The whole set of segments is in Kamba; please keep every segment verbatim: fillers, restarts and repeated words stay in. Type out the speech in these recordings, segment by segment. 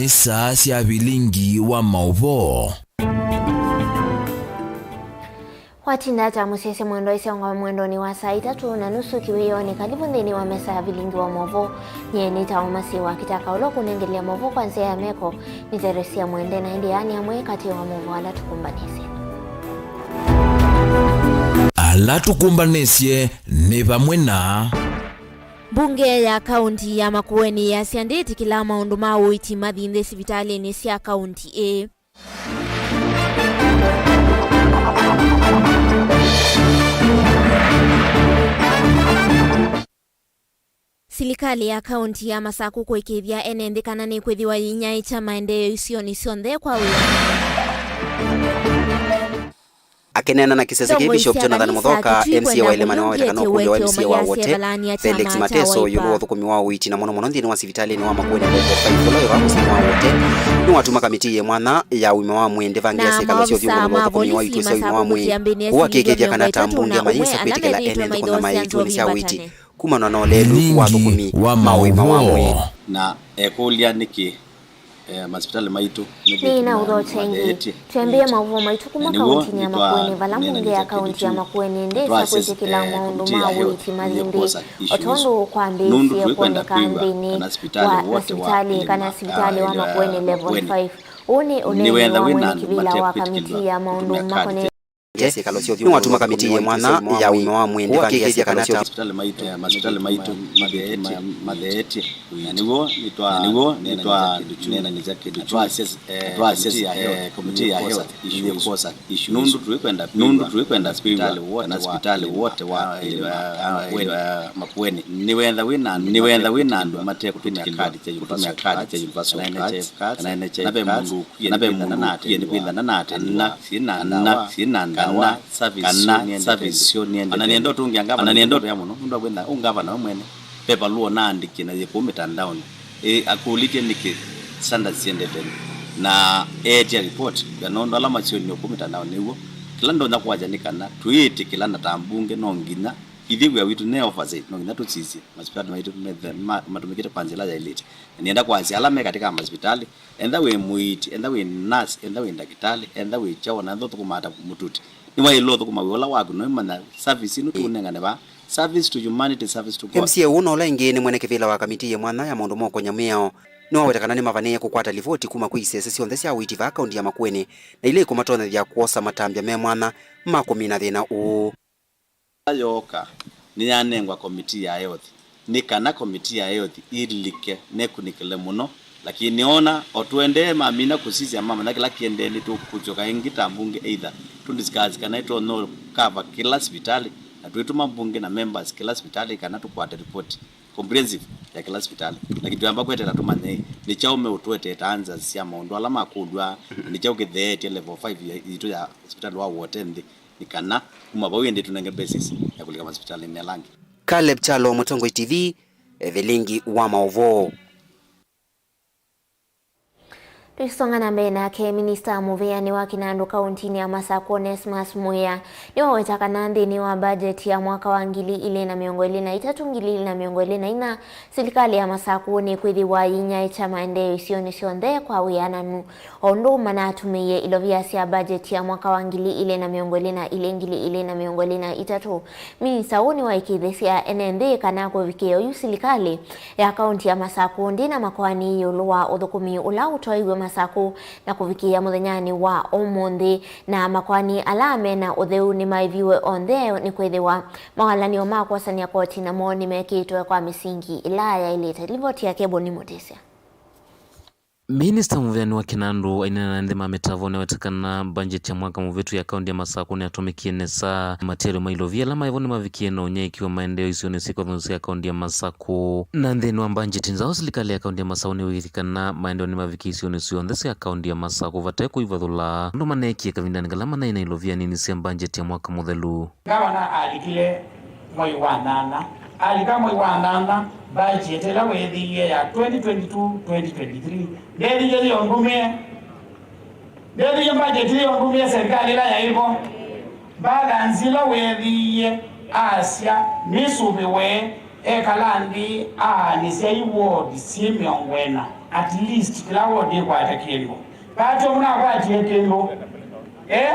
Saa sya vilingi wa maũvoo. Watinda ata mũsyaĩĩsya mwendwa? Ĩseũngama mwendonĩ wa saa itatũ na nusu kĩwĩoonĩ. Kalivu nthĩnĩ wa mesa ya vilingi wa maũvoo. Nyie nĩtawa Masiwa Kitaka, ũla ũkũnengelea maũvoo kwa nzĩa ya meko nĩ Teresia Mwende, na ĩndĩ aa nĩ amwe katĩ wa maũvoo ala tũkũmbanĩsye. Ala tũkũmbanĩsye nĩ vamwe na. Mbunge ya kaunti ya Makueni yasya ndĩtĩkĩlaa maũndũ ma ũiiti mathi nthĩ sivitalĩnĩ sya kaunti ĩĩ. Silikalĩ ya kaunti ya Masaku kũĩkĩĩthya ene nthĩ kana nĩkwĩthĩwa yĩnyaĩĩkya maendeeo isionĩ syonthe kwa wĩanĩu. Akĩneena na kĩsese kĩĩ, Bishop Jonathan Muthoka, M C A wa Ilema, nĩwaweta kana ũkũlyo wa M C A wa Wote, Felix Mateso, ĩũlũ wa ũthũkũmi wa ũiiti, na mũno mũno nthĩnĩ wa sivitalĩnĩ wa Makueni Level five, ũla wĩ vaa mũsyĩnĩ wa Wote, nĩwatuma kamiti yĩ mwanya ya ũima wa mwĩĩ ndĩvangĩasya ĩkalo sya ũthyũngũlũlwa ũthũkũmi wa ikw'ũ sya ũima wa mwĩĩ, kũu akĩĩkĩĩthya kana ta mbunge mayĩsa kwĩtĩkĩla ene nthĩ kũnyamaĩa itionĩ sya ũiiti kumana na ũleelu wa ũthũkũmi ma ũima wa mwĩĩ. Na ekũlya nĩkĩ Eh, masivitalĩ maitũ nĩ na ũthokya ĩngĩ. Twĩambĩĩe maũvoo maitũ kuma kauntinĩ ya Makueni, vala mbunge ya kaunti ya Makueni ndĩsa kwĩtĩkĩla maũndũ ma ũiiti mathi nthĩ, o tondũ kwambĩĩsye kwoneka nthĩnĩ wa masivitalĩ kana sivitalĩ wa Makueni Level five. Ũũ nĩ ũneeni wa mwene kĩvĩla wa kamiti ya maũndũ makonetye nĩwatuma kamiti yĩ mwanya ya ũima wa mwĩĩ ndĩvangĩasya ĩkalo sya ũthyũngũlũlũko. Masivitalĩ maitũ matheetye, matheetye. Na nĩw'o nĩtwa, nĩw'o nĩtwaneenanĩsya kĩndũ kyu. Twasya, eh, komiti ya health nĩyĩkosa issue. Nũndũ tũikwenda, nũndũ tũikwenda sivitalĩ wote wa, sivitalĩ wote wa, eh, Makueni. Nĩwetha wĩ na andũ, nĩwetha wĩ na andũ matekũtũmĩa kadi sya universal cards, kana N H I F cards, na ve mũndũ ũkwie nĩ kwĩthana na atendwa, kana syĩ na ndawa, kana syĩ na ndawa, kana service syoo nĩendete nthĩ. Ona nĩenda ũtũngĩa ngavana, ona nĩenda ũtũya mũno, nũndũ wa kwĩtha ũ ngavana we mwene, ve valũa ũnaandĩkie na yĩ kũu mĩtandaonĩ, ĩ, akũlĩtye nĩkĩ standards syendete nthĩ, na eetya report ya nũndũ ala masyonie kũu mĩtandaonĩ. Nĩw'o kĩla ndonya kwasya nĩ kana tũyĩtĩkĩla na ta mbunge no nginya ithyĩ wĩa witũ ne oversight, no nginya tũsisye masivitalĩ maitũ methe ma-, matũmĩkĩte kwa nzĩa ĩla yaĩlĩte. Na nĩenda kwasya ala me katĩ ka masivitalĩ, entha wĩ mũiiti, entha wĩ nurse, entha wĩ ndakĩtalĩ, entha wĩ kyaũ, na entha ũthũkũmaa ta mũtuti, nĩwaĩle ũthũkũma wĩa ũla waku, na ũimanya service ĩno tũũnengane vaa, service to humanity, service to God. M C A ũũ na ũla ĩngĩ nĩ mwene kĩvĩla wa kamiti yĩ mwanya ya maũndũ ma ũkony'a mĩao nĩwaweta kana nĩmavanĩĩe kũkwata livoti kuma kwĩ isese syonthe sya ũiiti vaa kaunti ya Makueni, na ila ikũmatonyethya kwosa matambya me mwanya ma kũmina thĩna ũũ. Ĩla yooka, nĩyanengwa komiti ya health, nĩ kana komiti ya health ĩlike na ĩkunĩkĩle mũno, lakini nĩona o tũendee mamina kũsisya mamanya kĩla kĩendee, nĩtũkũsyoka ĩngĩ ta mbunge either tũ discuss kana ĩtonya kava kĩla sivitalĩ, na twĩtũma mbunge na members kĩla sivitalĩ kana tũkwate report comprehensive ya kĩla sivitalĩ. Lakini twamba kweteela tũmanye nĩ kyaũ meũtũetee ta answers sya maũndũ ala makũlw'a, na nĩ kyaũ kĩtheetye level five ya, yitũ ya sivitalĩ wa Wote nthĩ. Nĩ kana kuma vau ĩndĩ tũnenge basis ya kũlika masivitalĩnĩ ala angĩ. Caleb Kyalo, Mũtongoi T V, vilingi wa maũvoo. Tũisonga na mbee nake, minista mũvĩanĩ wa kĩnandũ kauntinĩ ya Masakũ, Onesmus Mwĩa, nĩwaweta kana nthĩnĩ wa mbajeti ya mwaka wa ngili ilĩ na mĩongo ĩlĩ na itatũ, ngili ilĩ na mĩongo ĩlĩ na inya, silikalĩ ya Masakũ nĩkwĩthĩwa yĩnyaĩĩkya maendeeo isionĩ syonthe kwa wĩananu. O ũndũ manatũmĩie ilovia sya mbajeti ya mwaka wa ngili ilĩ na mĩongo ĩlĩ na ilĩ, ngili ilĩ na mĩongo ĩlĩ na itatũ, minista ũũ nĩwaĩkĩĩthĩsya ene nthĩ kana kũvikĩĩa oyu silikalĩ ya kaunti ya Masakũ ndĩ na makoani ĩũlũ wa ũthũkũmi ũla ũtwaiwe Masakũ na kũvikĩĩa mũthenyanĩ wa ũmũnthĩ, na makoani ala me na ũtheu nĩmaĩviwe onthe, nĩkwĩthĩwa mawalany'o ma kwosany'a koti namo nĩmekĩtwe kwa mĩsingi ĩla yaĩlĩte. Livoti ya Keboni Mũtĩsya. Minista mũvĩanĩ wa kĩnandũ aineena na ene nthĩ ma mĩtavo nĩaweta kana mbanjeti ya mwaka mũvĩtu ya kaunti ya Masakũ nĩyatũmĩkie nesa. Matialyo ma ilovia ala maĩ vo nĩmavikie na ũnyaĩĩkyo wa maendeeo isionĩ syĩ kwathũnĩ sya kaunti ya Masakũ. Na nthĩnĩ wa mbanjeti nzaũ, silikalĩ ya kaunti ya Masakũ nĩwĩkĩthye kana maendeeo nĩmavikie isionĩ syonthe sya kaunti ya Masakũ vate kũivathũla, ũndũ maneekie kavindanĩ kala manaĩ na ilovia nini sya mbanjeti ya mwaka mũthelu. Ngavana alikile mwei wa nyanya. Alika mwei wa nyanya, budget ĩla weethĩie ya twenty twenty-two twenty twenty-three ndethĩie yĩo ndumĩe. Ndethĩie budget yĩo ndumĩe, serikali ĩla yaĩ vo. Balance ĩla weethĩie asya nĩsũvĩwe, ekala nthĩ aanĩsya i ward syĩ mĩongo ĩna. At least kĩla wodi ĩkwate kĩndũ. Vaa tyo mũnakwatie kĩndũ. Eh?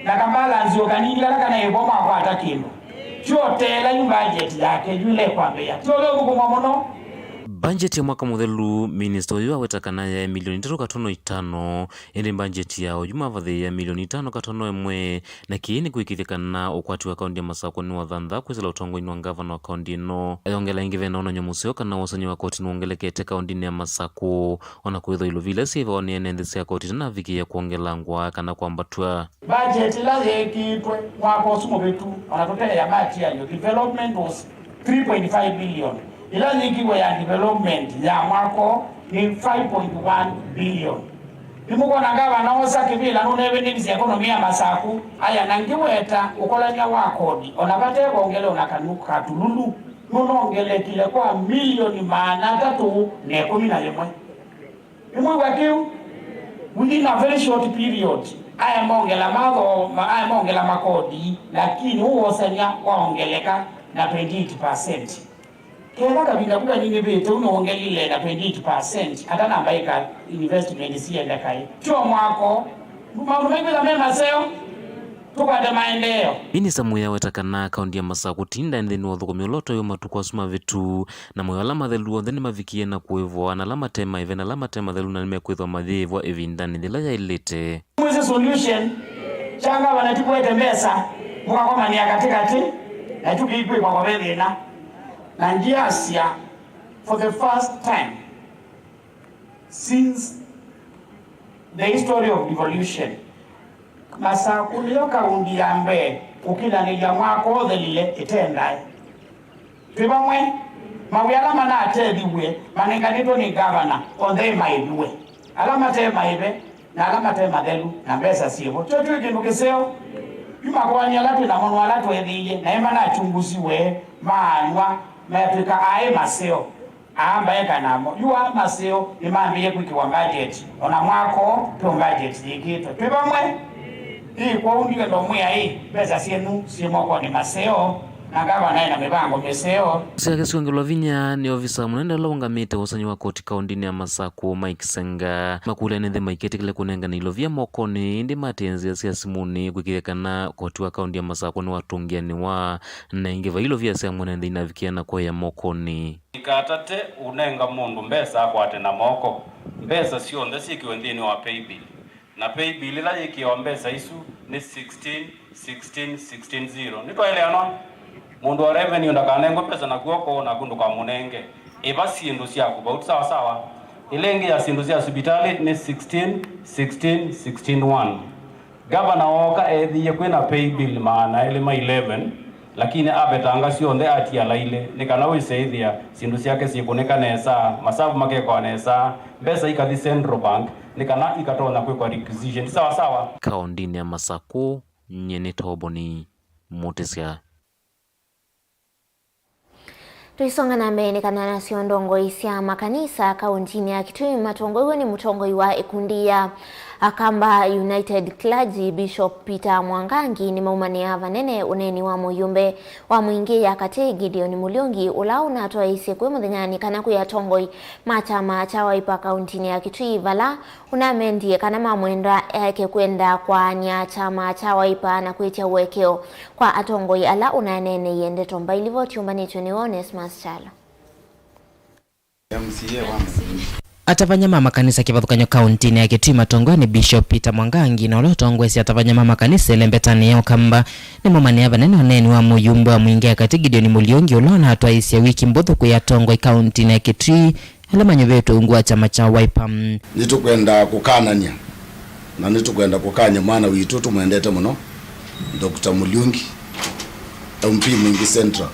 Na kambalanzi o kanini kala kanaĩ vo makwata kĩndũ. Tyo teela yu budget yake yu ĩla ĩkwambĩĩa. Tyo ĩla ũthũkũmwa mũno. Mbanjeti ya mwaka mũthelu, minista ũyũ aweta kana yaĩ milioni itatũ katono itano, ĩndĩ mbanjeti ya oyu mavathĩĩa milioni itano katono ĩmwe, na kĩĩ nĩ kwĩkĩthya kana ũkwati wa kaũnti ya Masakũ nĩwathanthaa kwĩsĩla ũtongoinĩ wa ngavana wa kaũnti ĩno. Ayongela ĩngĩ ve na wonany'o mũseo kana wosany'a wa koti nĩwongelekete kaũntinĩ ya Masakũ, o na kwĩthwa ilovi ila syĩvawa nĩ ene nthĩ sya koti itanavikĩĩa kwongelangwa kana kwambatw'a. Budget ĩla yĩkĩtwe mwaka ũsu mũvĩtu, o na tũteea material development was three point five billion. Ĩla yĩkiwe ya development ya mwako nĩ five point one billion. Nĩmũkwona ngavana osa kĩvĩla nũnevenĩvisye ekonomi ya Masakũ, aya na ngĩweta ũkolany'a wa kodi, o na vate vongele o na kanu katululu, nũnongelekile kwa milioni maana atatũ na ĩkũmi na yĩmwe. Nĩmwĩw'a kĩu? Within a very short period, aya mongela matho, ma-, aya mongela makodi, lakini ũwosany'a waongeleka na twenty-eight percent. Ketha kavinda ku kaninĩvĩte ũnongelile na twenty-eight percent, atanamba ĩka investment siendekae. Tyo mwako, maũndũ maikwĩtha me maseo, tũkwate maendeeo. Minista Muya aweta kana kaũnti ya Masakũ ti ndaĩ nthĩnĩ wa ũthũkũmi ũla ũtoewe matukũ asu mavĩtu, na maũndũ ala mathelu onthe nĩmavikie na kũĩvwa, na ala mate maĩve na ala mate mathelu na nĩmekwĩthwa mayĩĩvwa ĩvindanĩ yĩla yaĩlĩte. Mwĩsĩ solution, kya ngavana ti kũete mbesa, mũkakomanĩa katĩkatĩ, na kyu kĩikwĩkwa kwave thĩna. Na ndyasya, for the first time since the history of devolution, Masakũ nĩyo kaũnti ya mbee kũkĩlanĩlya mwaka ũthelile ĩte ndaĩ. Twĩ vamwe, mawĩa ala manatethiw'e manenganĩtwe nĩ ngavana onthe maĩviwe, ala mate maĩve na ala mate mathelu, na mbesa syĩvo. Kyo twĩ kĩndũ kĩseo. Yu makoani ala twĩ namo no ala tweethĩie, na ĩmanakyungusiwe, maanwa, metw'ĩka aĩ maseo. Aa mbaeka namo yu aa maseo nĩmambĩĩe kwĩkĩwa mbajeti, o na mwako twĩ mbajeti yĩkĩtwe. Twĩ vamwe, ĩ kwoou ndikwenda ũmwĩa ĩ, mbesa syenyu syĩ mokonĩ maseo, na ngavana ena mĩvango mĩseo. Sya kĩsiongelwa vinya nĩ ovisa mũnene ũla ũngamĩte wosany'a wa koti kaũntinĩ ya Masakũ, Mike Senga, makũlya nĩ nthĩ maikĩtĩkĩle kũnengane ilovia mokonĩ, ĩndĩ mate nzĩa sya simũnĩ kwĩkĩthya kana koti wa kaũnti ya Masakũ nĩwatũngĩanĩwa, na ĩngĩ vai ilovia sya mwene nthĩ inavikie na kũea mokonĩ. Ndikatate ũnenga mũndũ mbesa akwate na moko. Mbesa syonthe syĩkĩwe nthĩnĩ wa paybill. Na paybill ĩla yĩkĩawa mbesa isu nĩ sixteen sixteen sixteen zero. Nĩtwaeleanwa? Mũndũ wa revenue ndakanengwe mbesa na kw'oko, naku ndũkamũnenge. Ĩva syĩndũ syaku vau, sawa sawa. Ĩla ĩngĩ ya syĩndũ sya sivitalĩ nĩ sixteen sixteen sixteen one. Gavana ooka eethĩie kwĩ na paybill maana elĩ ma eleven, lakini avetanga syonthe atiala ilĩ, nĩ kana wĩse ĩthĩa syĩndũ syake syĩkũnĩka nesa, masavu makekwa nesa, mbesa ikathi Central Bank, nĩ kana ikatonya kwĩkwa requisition. Sawa sawa. Kaũntinĩ ya Masakũ, nyie nĩ Toboni Mũtĩsya. Tũisonga na mbee nĩ kana nasyo ndongoi sya makanisa kaũntinĩ ya Kitui matongoiw'e nĩ mũtongoi wa ĩkundi ya Akamba United Clergy, Bishop Peter Mwangangi, nĩmaumanĩa vanene ũneeni wa mũyũmbe wa Mwingĩ ya Katĩ, Gideon Mulyungi, ũla ũnatwaĩisye kwĩ mũthenyanĩ kana kwĩ atongoi ma kyama kya Wiper kaũntinĩ ya Kitui, vala ũnamendie kana mamwenda eke kwenda kwaany'a kyama kya Wiper na kwĩtya ũekeo kwa atongoi ala ũnaneeneie ndeto mbai. Livoti yũmbanĩtw'e nĩ Onesmus Kyalo. Atavany'a ma makanisa kĩvathũkany'o kaũntinĩ ya Kitui matongoew'e nĩ Bishop Peter Mwangangi na ũla ũtongoesye atavany'a ma makanisa ĩlembetanĩ ya Ũkamba nĩmaumanĩa vanene ũneeni wa mũyũmbe wa Mwingĩ ya Katĩ Gideon Mulyungi, ũla ũnatwaĩisye wiki mbũthũ kwĩ atongoi kaũntinĩ ya Kitui ala manyuvĩtwe ungu wa kyama kya Wiper. Nĩtũkwenda kũkanany'a na nĩtũkwenda kũkany'a mwana witũ tũmwendete mũno, Doctor Mulyungi, M P Mwingĩ Central.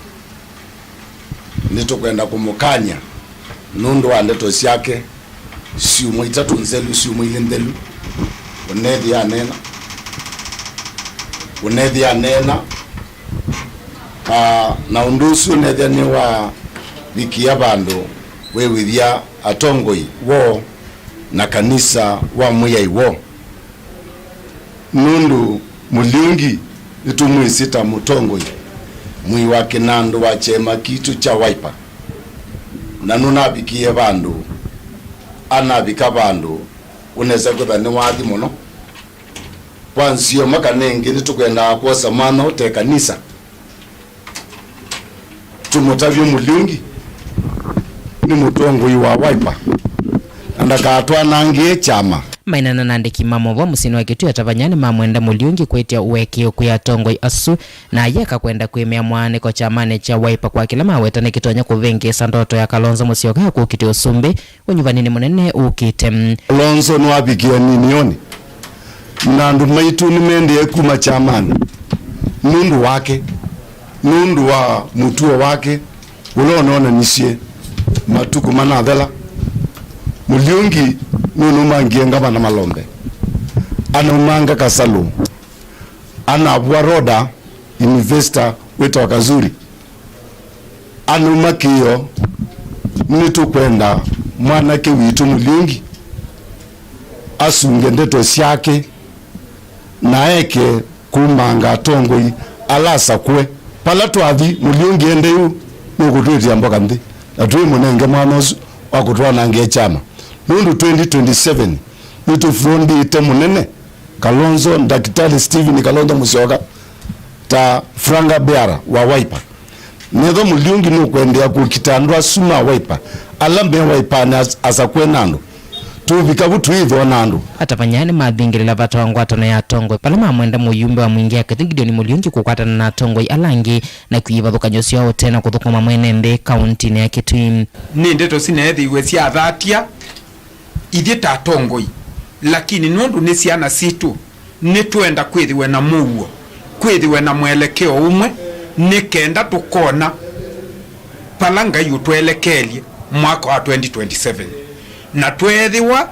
Nĩtũkwenda kũmũkany'a nũndũ wa ndeto syake syumwa itatũ nzelu, syumwa ilĩ nthelu, ũnethĩa aneena, ũnethĩa aneena. Ah, na ũndũ ũsu ũnethĩa nĩwavikĩa vandũ wĩw'ĩthya atongoi woo na kanisa wa Mwĩai woo. Nũndũ Mũlyungi nĩtũmwĩsĩ ta mũtongoi mwĩĩ wa kĩnandũ wa kyama kitũ kya Wiper, na nũnavikie vandũ anavika vandũ ũnesa kwĩtha nĩ wathi mũno. Kwa nzĩa ĩmwe kana ĩngĩ, nĩtũkwendaa kwosa mwanya ũte kanisa tũmũtavye Mũliungi nĩ mũtongoi wa Wiper na ndakatwanangĩe kyama. Maineena na andĩki ma maũvoo mũsyĩnĩ wa Kitui, atavany'a nĩmamwenda Mũliungi kwĩtya ũekeo kwĩ atongoi asu, na ayeka kwenda kwĩmĩa mwaanĩko kyamanĩ kya Wiper kwa kĩla maweta nĩkĩtonya kũvĩngĩĩsa ndoto ya Kalonzo Musyoka ya kũkitĩa ũsumbĩ ũnyuvanĩnĩ mũnene ũkĩte. Kalonzo nĩwavikie ninioni, na andũ maitũ nĩmendie kuma kyamanĩ nũndũ wake, nũndũ wa mũtuo wake ũla ũnonanisye matukũ manathela. Mũliungi nũnũmangie ngavana Malombe, anaumanga Kasalũ, anavua Roda, investor wĩtawa Kazuri, anauma kĩo. Nĩtũkwenda mwanake witũ Mũliungi asunge ndeto syake na eke kumanga atongoi ala asakũe. Vala twathi, Mũliungi ende yu nũkũtwĩtĩa mboka nthĩ, na tũimũnenge mwana ũsu wa kũtwanangĩa kyama, nũndũ twenty twenty-seven nĩtũfrondĩte mũnene Kalonzo, Ndakitali Stephen Kalonzo Musyoka, ta flag bearer wa Wiper. Nethwa Mũliungi nũkwendeea kũkita andũ asu ma Wiper, ala me Wiper-nĩ as-, asakũe na andũ, tũvika vu tũithwa na andũ. Atavany'a nĩmathingĩlĩla vata wa ngwatano ya atongoi vala mamwenda mũyumbe wa Mwingi Akĩtĩ Gideon Mũliungi kũkwatana na atongoi ala angĩ na kwĩyĩvathũkany'o syoo ũte na kũthũkũma mwene nthĩ kauntinĩ ya Kitui. Nĩ ndeto sineethĩiwe syathatya ithyĩ ta atongoi, lakini nũndũ nĩ syana sitũ, nĩtwenda kwĩthĩwe na mũuo, kwĩthĩwe na mwelekeo ũmwe, nĩ kenda tũkona vala Ngai ũtwelekelye mwaka wa twenty twenty-seven. Na tweethĩwa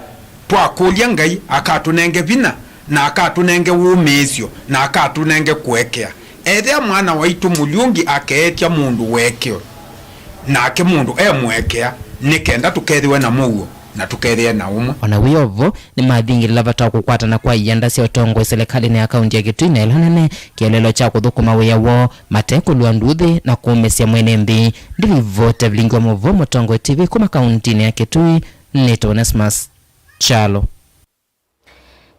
twakũlya Ngai akatũnenge vinya, na akatũnenge wũmĩĩsyo, na akatũnenge kũekea. Ethĩa mwana waitũ Mũliungi akeetya mũndũ ũekeo, nake mũndũ e mũekea, nĩ kenda tũkethĩwe na mũuo na tũkethĩe na ũmwe. O na wĩ o vo, nĩmathingĩlĩla vata wa kũkwatana kwa ianda sya ũtongoi silikalĩnĩ ya kaunti ya Kitui na ĩla nene, kĩeleelo kya kũthũkũma wĩa woo mate kũlũa nduuthĩ na kũũmĩsya mwene nthĩ. Ndilivota vilingi wa maũvoo Mũtongoi T V kuma kauntinĩ ya Kitui, nĩtawa Onesmus Kyalo.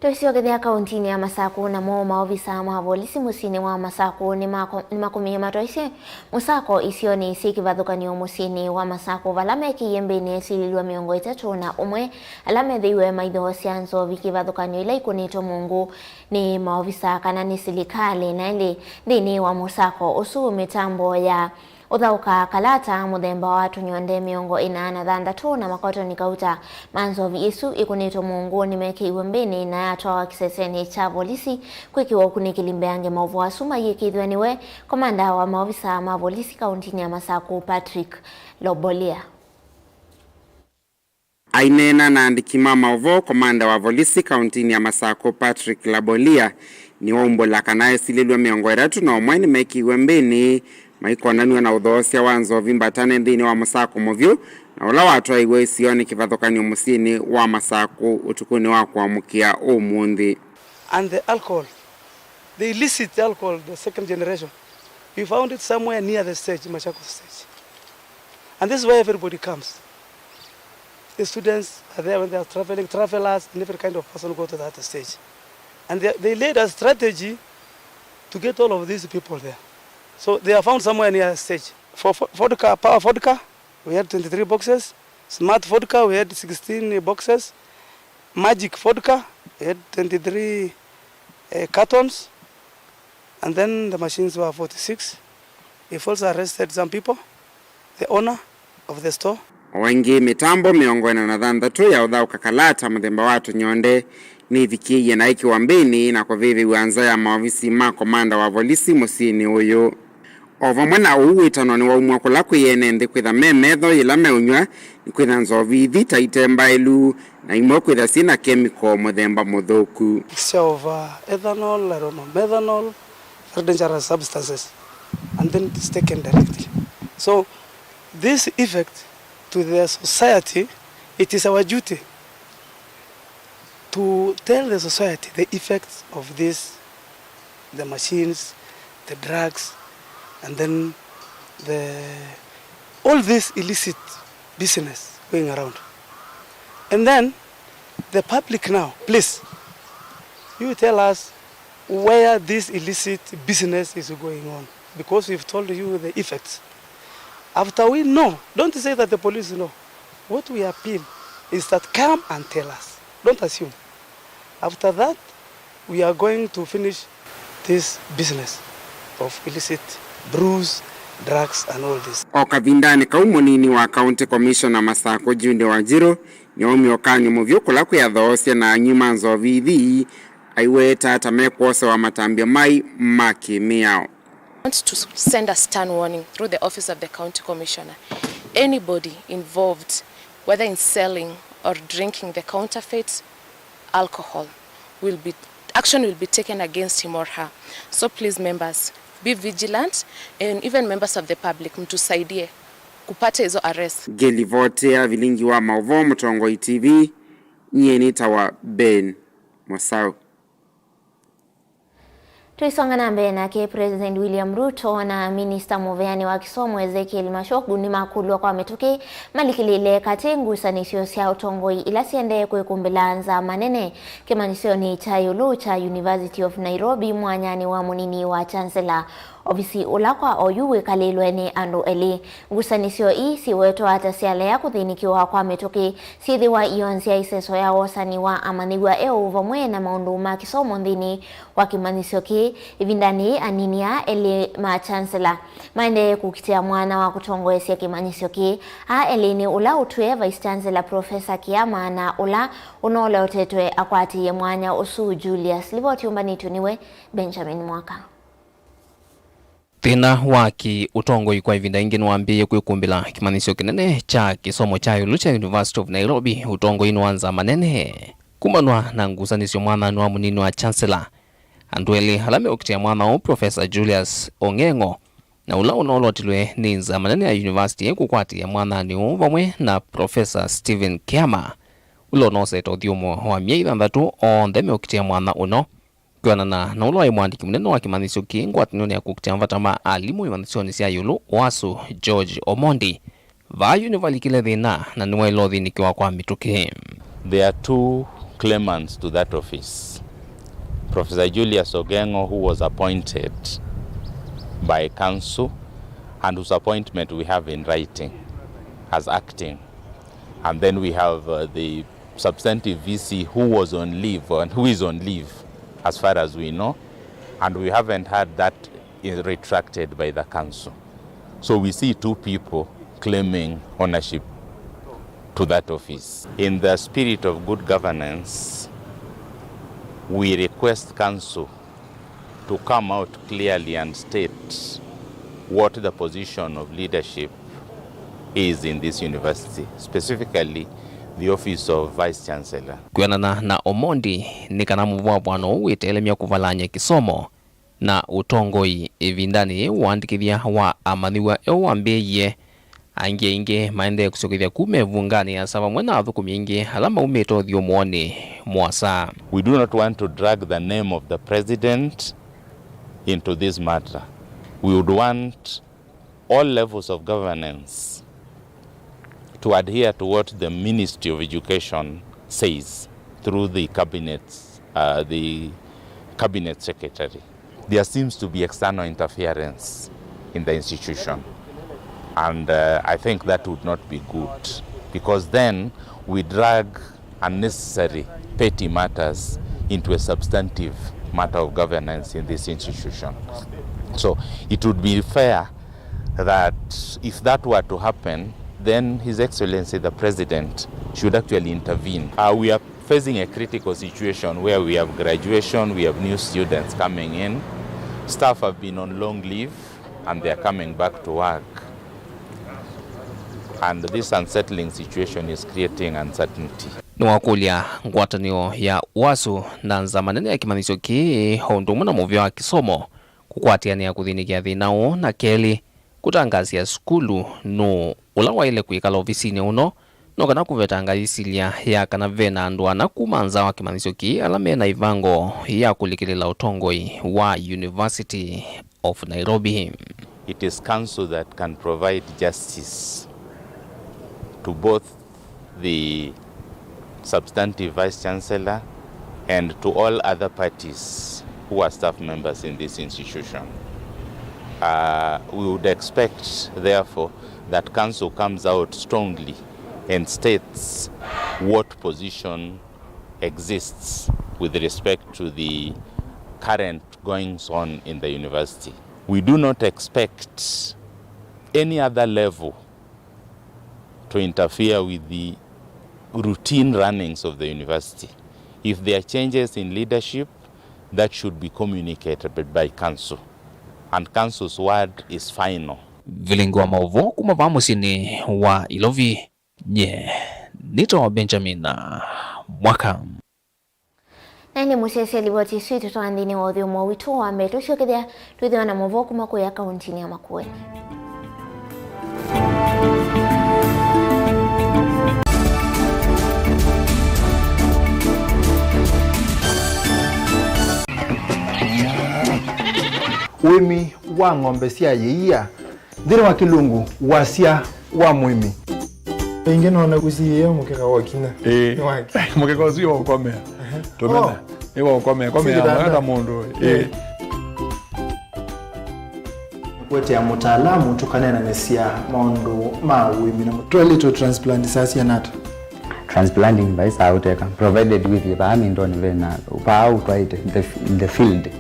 Tũisyokethya kauntinĩ ya Masakũ, namo maovisa ma volisi mũsyĩnĩ wa Masakũ nĩmako-, nĩmakumie matwaisye mũsako isionĩ syĩ kĩvathũkany'o mũsyĩnĩ wa Masakũ, vala mekĩie mbĩnĩ esilĩlw'a mĩongo ĩtatũ na ũmwe ala methĩiwe maithoosya nzovi kĩvathũkany'o ila ikũnĩtwe mũngũ nĩ maovisa kana nĩ silikalĩ. Na ĩndĩ nthĩnĩ wa mũsako ũsu, mĩtambo ya ũthaũka kalata mũthemba wa tũnyonde mĩongo ĩna na thanthatũ na makotoni kauta ma nzovi ĩsu ĩkũnĩtwe mũngũ nĩmekĩiwe mbĩnĩ na yatwawa kĩsesenĩ kya volisi kwĩkĩwa ũkunĩkĩli mbeange. Maũvoo asu mayĩkĩĩthw'a nĩwe komanda wa maovisa ma volisi kauntinĩ ya Masakũ, Patrick Lobolia. Aineena na andĩki ma maũvoo, komanda wa volisi kauntinĩ ya Masakũ, Patrick Labolia, nĩwaumbũla kana esilĩlw'a mĩongo ĩtatũ na ũmwe nĩmekĩiwe mbĩnĩ maikonanw'a na ũthoosya wa nzovi mbatane nthĩnĩ wa mũsako mũvyũ na ũla watwaĩiwe isionĩ kĩvathũkany'o mũsyĩnĩ wa Masakũ ũtukũnĩ wa kũamũkĩa ũmũnthĩ. And the alcohol, the illicit alcohol, the second generation, we found it somewhere near the stage, Machakos stage. And this is where everybody comes. The students are there when they are traveling, travelers, and every kind of person go to that stage. And they, they laid a strategy to get all of these people there. So they are found somewhere near the stage. For vo-, vodka, power vodka, we had twenty-three boxes. Smart vodka, we had sixteen boxes. Magic vodka, we had twenty-three, eh, cartons. And then the machines were forty-six. We've also arrested some people, the owner of the store. O ĩngĩ, mĩtambo mĩongo ĩna na thanthatũ ya ũthaũka kalata mũthemba wa tũnyonde nĩĩvikĩie na ĩkĩwa mbĩnĩ na kũvĩvĩw'a nza ya maovisi ma komanda wa volisi mũsyĩnĩ ũyũ. O vamwe na ũu, wĩtano nĩwaumw'a kũla kwĩ ene nthĩ kwĩtha me metho yĩla meũnyw'a nĩ kwĩtha nzovi ithi ta ite mbaĩlu na imwe kwĩtha syĩ na kemiko mũthemba mũthũku. Mixture of, uh, ethanol, I don't know, methanol, very dangerous substances, and then it's taken directly. So this effect to the society, it is our duty to tell the society the effects of this, the machines, the drugs, and then the, all this illicit business going around. And then the public now, please, you tell us where this illicit business is going on, because we've told you the effects. After we know, don't say that the police know. What we appeal is that come and tell us. Don't assume. After that, we are going to finish this business of illicit brews, drugs and all this. O kavindanĩ kau, mũnini wa County Commissioner Masakũ, Jude Wanjirũ, nĩwaumie ũkany'o mũvyũ kũla kwĩ athoosya na anywi ma nzovi ithi aiweta ta mekwosewa matambya mai ma kĩmĩao. I want to send a stern warning through the office of the County Commissioner. Anybody involved, whether in selling or drinking the counterfeit alcohol, will be, action will be taken against him or her. So please, members, be vigilant, and even members of the public, mtusaidie kupata hizo arrest. Ngĩlivotea vilingi wa maũvoo Mũtongoi T V, nyie nĩtawa Ben Mosau. Tũisonga na mbee nake, President William Ruto na Minista mũveani wa kĩsomo Ezekiel Machogu nĩmakũlw'a kwa mĩtũkĩ malikĩlĩle katĩ ngusanĩsyo sya ũtongoi ila siendee kwĩkũmbĩla nzama nene kĩmanyĩsyonĩ kya ĩũlũ kya University of Nairobi mwanyanĩ wa mũnini wa Chancellor, ovisi ũla kwa oyu wĩkalĩlwe nĩ andũ elĩ. Ngusanĩsyo ii siwetwa ata syalea kũthĩnĩkĩwa kwa mĩtũkĩ syĩthĩwa ionzya ĩseso ya wosani wa amanyĩw'a eũ vamwe na maũndũ ma kĩsomo nthĩnĩ wa kĩmanyĩsyo kĩĩ. Ĩvindanĩ yĩĩ, anini aa elĩ ma Chancellor maendee kũkitĩa mwanya wa kũtongoesya kĩmanyĩsyo kĩĩ. Aa elĩ nĩ ũla ũtwĩe Vice Chancellor Professor Kiama na ũla ũnooletetwe akwatĩĩe mwanya ũsu, Julius. Livoti yũmbanĩtw'e nĩwe Benjamin Mwaka. Thĩna wa kĩ-ũtongoi kwa ĩvinda ĩngĩ nĩwambĩĩe kwĩkũmbĩla kĩmanyĩsyo kĩnene kya kĩsomo kya ĩũlũ kya University of Nairobi ũtongoinĩ wa nzama nene. Kumanwa na ngusanĩsyo mwanyanĩ wa mũnini wa Chancellor, andũ elĩ ala meũkitĩa mwanya ũũ, Professor Julius Ong'eng'o, na ũla ũnoolotilwe nĩ nzama nene ya university kũkwatĩĩa mwanyanĩ ũũ, vamwe na Professor Stephen Kiama, ũla ũnoosete ũthyũmũo wa myei thanthatũ, onthe meũkitĩa mwanya ũno. Kwĩanana na ũla waĩ mwandĩki mũnene wa kĩmanyĩsyo kĩĩ ngwatanĩonĩ ya kũkitĩa mavata ma alimũ imanyĩsyonĩ sya ĩũlũ, ũasu, George Omondi, vaa yu nĩvalikile thĩna na nĩwaĩle ũthĩnĩkĩwa kwa mĩtũkĩ. There are two claimants to that office. Professor Julius Ong'eng'o, who was appointed by council and whose appointment we have in writing as acting. And then we have, uh, the substantive V C who was on leave and who is on leave as far as we know, and we haven't had that i-, retracted by the council. So we see two people claiming ownership to that office. In the spirit of good governance, we request council to come out clearly and state what the position of leadership is in this university, specifically the office of Vice Chancellor. Kwĩanana na Omondi, nĩ kana mũvũavũano ũũ wĩtelemya kũvalany'a kĩsomo na ũtongoi ĩvindanĩ yĩĩ ũandĩkĩthya wa amanyĩw'a eũ wambĩĩie. Angĩ aingĩ maendee kũsyokethya kuma ĩvunganĩ asa vamwe na athũkũmi aingĩ ala maumĩte ũthyũmũonĩ mũasa. We do not want to drag the name of the president into this matter. We would want all levels of governance to adhere to what the Ministry of Education says through the cabinet, uh, the cabinet secretary. There seems to be external interference in the institution, and, uh, I think that would not be good, because then we drag unnecessary petty matters into a substantive matter of governance in this institution. So it would be fair that if that were to happen, then His Excellency the President should actually intervene. Uh, we are facing a critical situation where we have graduation, we have new students coming in. Staff have been on long leave and they are coming back to work. And this unsettling situation is creating uncertainty. Nĩwakũlya ngwatanĩo ya ũasu na nzama nene ya kĩmanyĩsyo kĩĩ, o ũndũ ũmwe na mũvĩa wa kĩsomo, kũkwatĩanĩa kũthĩnĩkĩa thĩna ũũ, na kelĩ, kũtangaasya sukulu nũũ ũla waĩle kwĩkala ovisinĩ ũno, no kana kũvetanga yĩsilya ya kana ve na andũ ana kuma nza wa kĩmanyĩsyo kĩĩ ala me na ĩvango ya kũlikĩlĩla ũtongoi wa University of Nairobi. It is council that can provide justice to both the Substantive Vice Chancellor, and to all other parties who are staff members in this institution. Uh, we would expect, therefore, that council comes out strongly and states what position exists with respect to the current goings on in the university. We do not expect any other level to interfere with the routine runnings of the university. If there are changes in leadership, that should be communicated by council, and council's word is final. Vilingi wa maũvoo kuma vaa mũsyĩnĩ wa Ilovi, nye nĩtawa Benjamin Mwaka. Na ĩndĩ mũsyaĩĩsya livoti ĩsu ĩtũtwaa nthĩnĩ wa ũthũmũo witũ wa mbee, tũsyokethya twĩthĩwa na maũvoo kuma kũya kauntinĩ ya Makueni. Ũĩmi wa ng'ombe sya yĩia nthĩnĩ wa kĩlungu, wasya wa mũĩmi. Ĩngĩ nona kũsiĩĩa mũkeka wa kinya. Ĩĩ. Nĩ wake. Mũkeka ũsu wa ũkomea. Tũmena. Oh. Nĩ wa ũkomea. Komea. Singitanda. Mwana mũndũ. Ĩĩ. Kũetea mũtaalamu tũkaneenanĩsya maũndũ ma ũĩmi na mũ-, toilet transplant saa siana ata? Transplanting vai saa ũteka, provided with vaa mindoni vena, vaa ũtwaĩte, the, the field, eh,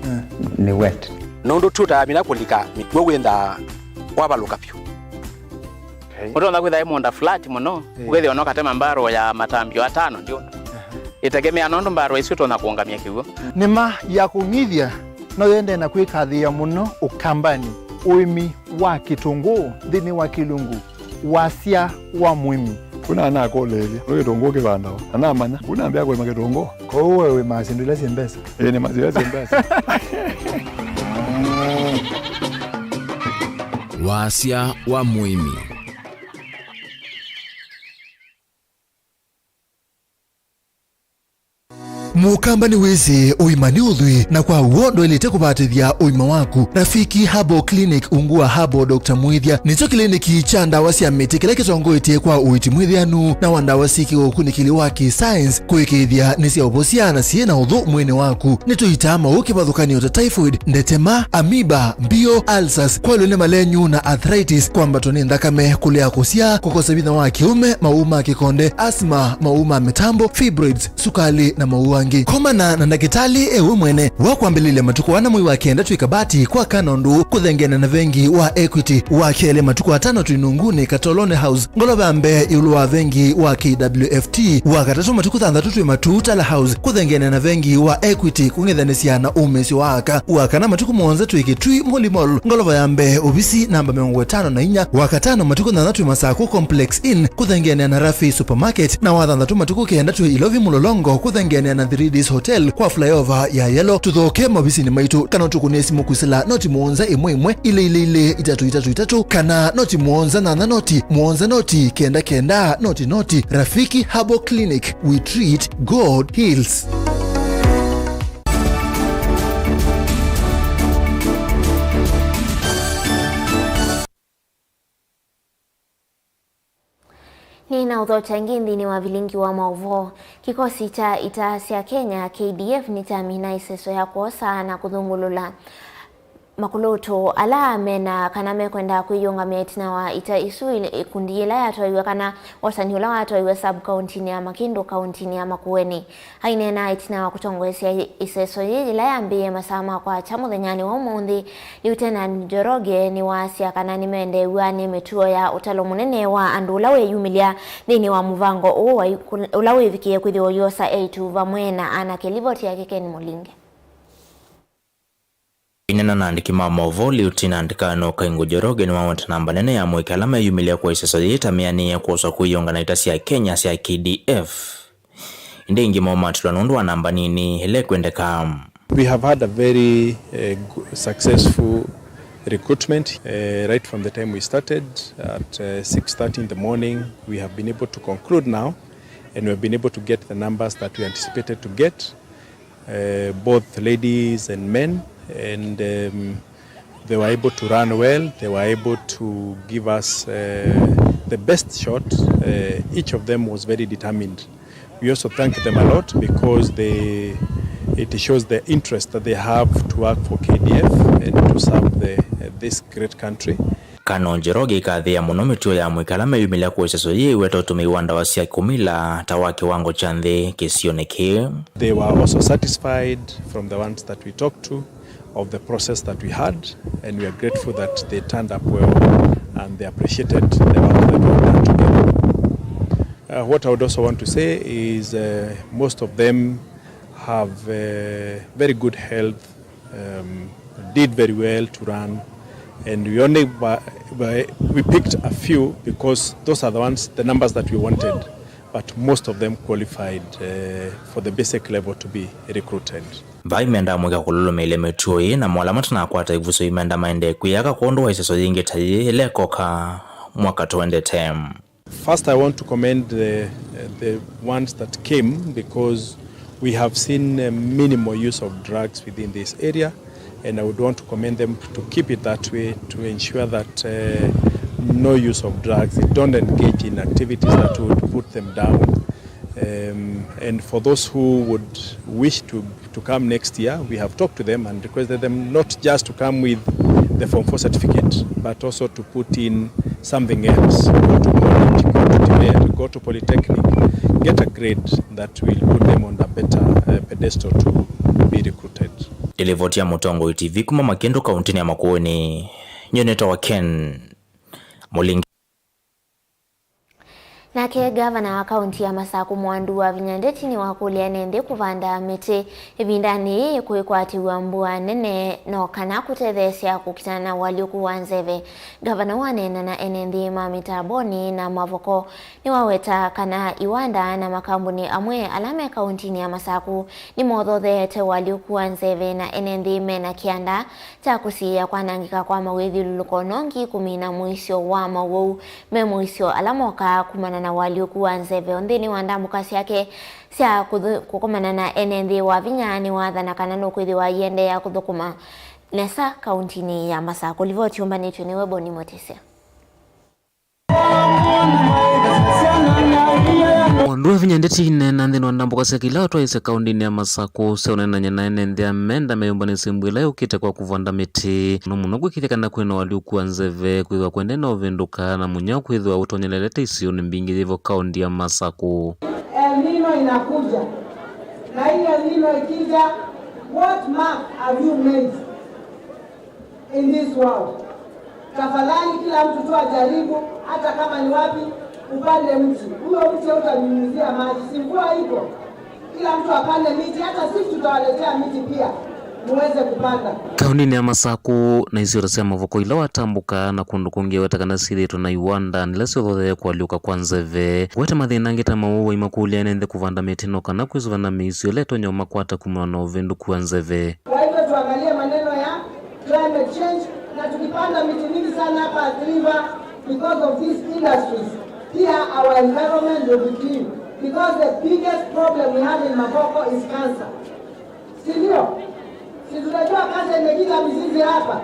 nĩ wet. Nũndũ tuta mina kũlika mĩkw'ũ wĩnthaa wavalũka vyũ. Okay. Ũtonya kwĩtha ĩ mũũnda flat mũno, eh, ũkethĩa no katema mbarũ ya matambio atano ndio. Aha. Ĩtegemea nũndũ mbarũ isu ũtonya kũũngamya kĩw'ũ. Nĩma ya kũng'ithya no yendee na kwĩkathĩĩa mũno Ũkambanĩ, ũĩmi wa kĩtũngũũ nthĩnĩ wa kĩlungu, wasya wa mũĩmi. Kuna anakũlĩĩlya, nĩ kĩtũngũũ kĩvandawa? Na namanya, kuna ambĩa kũĩma kĩtũngũũ. Kwoou we wĩmaa syĩndũ ila syĩ mbesa? Ĩĩ, nĩmaa syĩla syĩ mbesa. Wasya wa mũĩmi. Mũkamba nĩwĩsĩ ũima nĩ ũthwii, na kwa w'o ndwaĩlĩte kũvatĩthya ũima waku. Rafiki Herbal Clinic ungu wa Herbal Doctor Mwĩthya nĩkyo kĩliniki kya ndawa sya mĩtĩ kĩla kĩtongoetye kwa ũiiti mwĩthĩanu na wa ndawa syĩ kĩũkunĩkĩli wa kĩ-science kũĩkĩĩthya nĩ sya ũvosya na syĩ na ũthũ mwĩĩnĩ waku. Nĩtũitaa maũũ kĩvathũkany'o ta typhoid, ndetema, amoeba, mbio, ulcers, kwalw'a nĩ malenyu na arthritis, kwambatwa nĩ nthakame, kũlea kũsyaa, kũkosa vinya wa kĩũme, maũũ ma kĩkonde, asthma, maũũ ma mĩtambo, fibroids, sukalĩ, na maũũ angĩ. Komana na ndakĩtalĩ e we mwene wa kwambĩlĩlya matukũ ana mwei wa kenda twĩ Kabati kwa Kanondũ, kũthengeana na vengi wa Equity, wa kelĩ matukũ atano twĩ Nungunĩ Katolone House, ngolova ya mbee ĩũlũ wa vengi wa K W F T, wa katatũ matukũ thanthatũ twĩ Matuu Tala House, kũthengeana na vengi wa Equity, kũng'ethanĩsya na ũmĩĩsyo wa aka, wa kana matukũ mũonza twĩ Kĩtui Mũli Mall, ngolova ya mbee, ovisi namba mĩongo ĩtano na inya, wa katano matukũ thanthatũ twĩ Masakũ Complex Inn, kũthengeanĩa na Rafi Supermarket, na wa thanthatũ matukũ kenda twĩ Ilovi Mũlolongo, kũthengeanĩa na Three Ds Hotel kwa flyover ya Yellow. Tũthooke maovisinĩ maitũ, kana ũtũkũnĩe simũ kwĩsĩla noti mũonza ĩmwe ĩmwe, ilĩ ilĩ ilĩ, itatũ itatũ itatũ, kana noti mũonza nyanya noti, mũonza noti, kenda kenda, noti noti. Rafiki Herbal Clinic, we treat, God heals. Nĩ na ũthokya ĩngĩ nthĩnĩ wa vilingi wa maũvoo. Kĩkosi kya ita sya Kenya, K D F, nĩkyamina ĩseso ya kwosa na kũthũngũlũla makulũtũ ala mena kana mekwenda kwĩyũngamya ĩtina wa ita isu, ikundi yĩla yatwaiwe kana wosani ũla watwaiwe sub-kauntinĩ ya Makĩndũ, kauntinĩ ya Makueni. Aineena ĩtina wa kũtongoesya ĩ-, ĩseso yĩĩ yĩla yambĩĩe masaa ma kwakya mũthenyanĩ wa ũmũnthĩ, Lieutenant Njoroge nĩwaasya kana nĩmendeew'a nĩ mĩtuo ya ũtalo mũnene wa andũ ũla weyumĩlya nthĩnĩ wa mũvango ũũ wa ikũ-, ũla wĩvikĩe kwĩthĩwa ũyosa eĩtu vamwe na anake. Livoti yake Ken Mũlinge. Aineena na andĩki ma maũvoo, Lieutenant Colonel Kaingu Njoroge nĩwaweta namba nene ya amũĩki ala meyumĩlya kwa ĩseso yĩĩ ta meanĩe kwoswa kwĩyũnga na ita sya Kenya sya K D F. Ĩndĩ aingĩ moomatĩlwa nũndũ wa namba nini ĩla ĩkwendeka. We have had a very, uh, g-, successful recruitment, uh, right from the time we started at, uh, six thirty in the morning. We have been able to conclude now, and we have been able to get the numbers that we anticipated to get, uh, both ladies and men, and, um, they were able to run well. They were able to give us, uh, the best shot. Uh, each of them was very determined We also thank them a lot because they, it shows the interest that they have to work for K D F and to serve the, this great country. Kano Njoroge ĩkathĩĩa mũno mĩtuo ya amũika ala meyumĩlya kũĩsya sũyĩ ĩweta ũtũmĩi wa ndawa sya kũmila ta wa kĩwango kya nthĩ kĩsionĩ kĩĩ. They were also satisfied from the ones that we talked to of the process that we had, and we are grateful that they turned up well and they appreciated the work that we have done together. Uh, what I would also want to say is, uh, most of them have, uh, very good health, um, did very well to run, and we only, we picked a few because those are the ones, the numbers that we wanted, but most of them qualified, uh, for the basic level to be recruited. Vai mendaa mũika kũlũlũmĩĩlya mĩtuo ĩĩ, namo ala matanakwata ĩvuso imenda maendee kwĩyaka kwondũ wa ĩseso yĩngĩ ta yĩĩ ĩla ĩkoka mwaka tũendete. First, I want to commend the, the ones that came because we have seen, uh, minimal use of drugs within this area, and I would want to commend them to keep it that way to ensure that, uh, no use of drugs. They don't engage in activities that would put them down. Um, and for those who would wish to, to come next year, we have talked to them and requested them not just to come with the Form four certificate, but also to put in something else. Go to college, go to TVET, go to polytechnic, get a grade that will put them on a better, uh, pedestal to be recruited. Nĩ livoti ya Mũtongoi T V kuma Makĩndũ kauntinĩ ya Makueni, nyie nĩtawa Ken Mũlingi. Nake ngavana wa kaunti ya Masakũ Mwandu Wavinya Ndeti nĩwakũlya ene nthĩ kũvanda mĩtĩ ĩvindanĩ yĩĩ kwĩkwatĩw'a mbua nene no kana kũtetheesya kũkitana na ũalyũku wa nzeve. Ngavana ũũ aneena na ene nthĩ ma mĩtambonĩ na mavoko nĩwaweta kana iwanda na makambunĩ amwe ala me kauntinĩ ya Masakũ nĩmothotheete ũalyũku wa nzeve na ene nthĩ mena kĩanda kya kũsiĩĩa kwanangĩka kwa mawĩthyũlũlũko nongi kũmina mũisyo wa mawau me mũisyo ala mokaa kumana na ũalyũku wa nzeve. O nthĩnĩ wa ndambũka syake sya kũthũ-, kũkomana na ene nthĩ, Wavinya nĩwathana kana nũkwĩthĩwa aiendeea kũthũkũma nesa kauntinĩ ya Masakũ. Livoti yũmbanĩtw'e nĩwe Boni Mũtĩsya. Mwandu Wavinya Ndeti aineena nthĩnĩ wa ndambũka syake ila watwaĩĩsye kauntinĩ ya Masakũ sya ũneenany'a na ene nthĩ amenda meyũmbanĩsye mbua ĩla yũkĩte kwa kũvanda mĩtĩ, mũno mũno kwĩkĩĩthya kana kwĩ na ũalyũku wa nzeve kwĩthĩwa kũendee na ũvĩndũka na mũnyao kwĩthĩwa ũtonyelelete isionĩ mbingĩ yĩvo kaunti ya Masakũ. El Nino inakuja. Na hii El Nino ikija, what mark have you made in this world? Tafadhali, kila mtu tu ajaribu, hata kama ni wapi, upande mti. Huyo mti hautanyunyizia maji, si mvua iko? Kila mtu apande miti, hata sisi tutawaletea miti pia, muweze kupanda. Kauntinĩ ya Masakũ na isionĩ sya mavoko ila watambũka na kũndũ kũngĩ weta kana syĩthĩĩtwe na iwanda nĩla syothothee kũalyũka kwa nzeve. Wete mathĩna angĩ ta mawau, aimakũlya ene nthĩ kũvanda mĩtĩ no kana kwĩsũva na mĩisyo ĩla ĩtonya ũmakwata kumana na ũvĩndũku wa nzeve. Kwa hivyo tuangalie maneno ya climate change, na tukipanda miti mingi sana hapa Athi River because of these industries, pia our environment will be clean, because the biggest problem we have in Mavoko is cancer. Si ndio? Si tunajua cancer imekita mizizi hapa,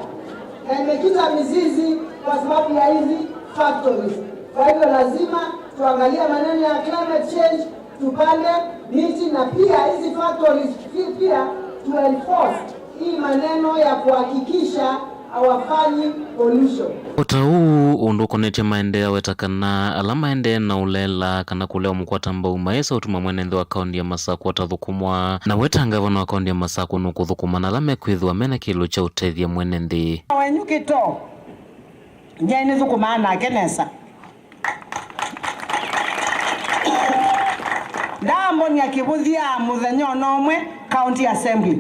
na imekita mizizi kwa sababu ya hizi factories. Kwa hivyo lazima tuangalie maneno ya climate change, tupande miti na pia hizi factories pi-, pia tu enforce hii maneno ya kuhakikisha hawafanyi pollution. O ta ũu, ũndũ ũkonetye maendeeo aweta kana ala maendee na ũleela kana kũlea ũmũkwata mbau maĩsa ũtuma mwene nthĩ wa kaunti ya Masakũ atathũkũmwa, na weta ngavana wa kaunti ya Masakũ nũkũthũkũma na ala mekwĩthĩwa mena kĩlũ kya ũtethya mwene nthĩ. Wenyu Kĩtoo, nyie nĩthũkũmaa nake nesa. Ndaambonia kĩvũthya mũthenya o na ũmwe County Assembly.